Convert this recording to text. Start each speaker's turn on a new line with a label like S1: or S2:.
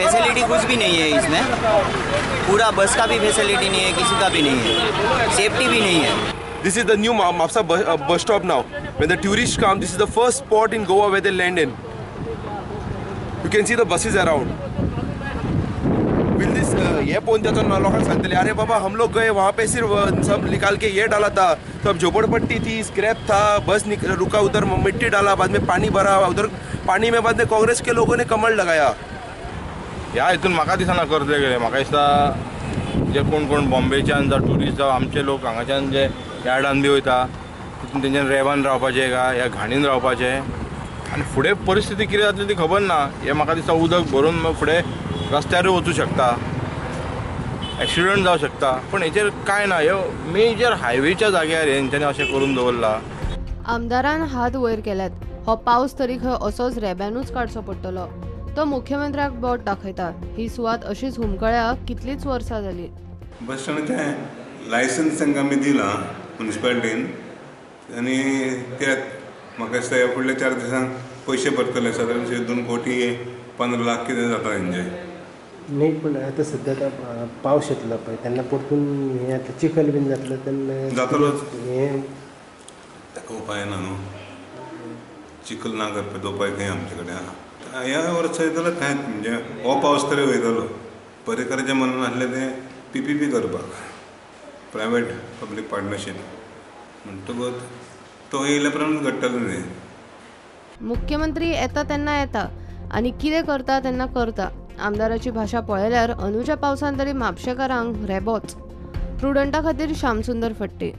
S1: Facility कुछ भी नहीं है इसमें, पूरा बस का भी फैसिलिटी नहीं है, किसी का भी नहीं है, सेफ्टी भी नहीं है।
S2: This is the new Mapsa bus stop now. When the tourists come, this is the first spot in Goa where they land in. You can see the buses around. Will this ये पळोवन त्याचो लोकांक सांगतले, अरे बाबा हम लोग गए वहाँ pay, सिर्फ सब निकाल के ये डाला था, सब झोपड़पट्टी थी, स्क्रैप था, बस रुका उधर, मिट्टी डाला, बाद में पानी भरा उधर, पानी में बाद में कांग्रेस के लोगों ने कमल लगाया।
S3: ह्या हितून म्हाका दिसना करतले गेले। म्हाका दिसता जे कोण कोण बॉम्बेच्यान जावं ट्युरिस्ट जावं आमचे लोक हांगाच्यान जे यार्डान बी वयता तितून तेंच्यान रेबान रावपाचें काय ह्या घाणीन रावपाचें आनी फुडें परिस्थिती कितें जातली ती खबर ना। हें म्हाका दिसता उदक भरून फुडें रस्त्यारूय वचूं शकता, एक्सिडंट जावं शकता, पूण हेचेर कांय ना। ह्यो मेजर हायवेच्या जाग्यार हेंच्यांनी अशें करून दवरलां।
S4: आमदारान हात वयर केल्यात, हो पावस तरी खंय असोच रेब्यानूच काडचो पडटलो। तो मुख्यमंत्र्याक बोट दाखयता। ही सुवात अशीच हुमकळ्या कितलीच वर्सां जाली।
S5: बस स्टँडाचें लायसन्स तांकां आमी दिलां म्युनिसिपालिटीन आनी ते म्हाका दिसता ह्या फुडल्या 4 दिसांक पयशे भरतले, सादारण 2 कोटी 15 लाख कितें जाता तेंचे।
S6: न्ही, पूण आतां सद्या आतां पावस येतलो पळय तेन्ना परतून हें आतां चिखल बीन जातलो तेन्ना
S5: जातलोच,
S6: हें
S5: ताका उपाय ना न्हू, चिखल ना करपाचो उपाय खंय आमचे कडेन आहा। ह्या वर्सा येतलो कांयच, म्हणजे हो पावस तरी वयतलो। पर्रीकराचें म्हणून आसलें तें PPP करपाक, प्रायवेट पब्लीक पार्टनरशीप, म्हणटकूच तो येयल्या प्रमाण घडटलो न्ही।
S4: मुख्यमंत्री येता तेन्ना येता आनी कितें करता तेन्ना करता। आमदाराची भाशा पळयल्यार अंदूच्या पावसान तरी म्हापशेकारांक रेबोच। प्रुडंटा खातीर श्यामसुंदर फट्टे।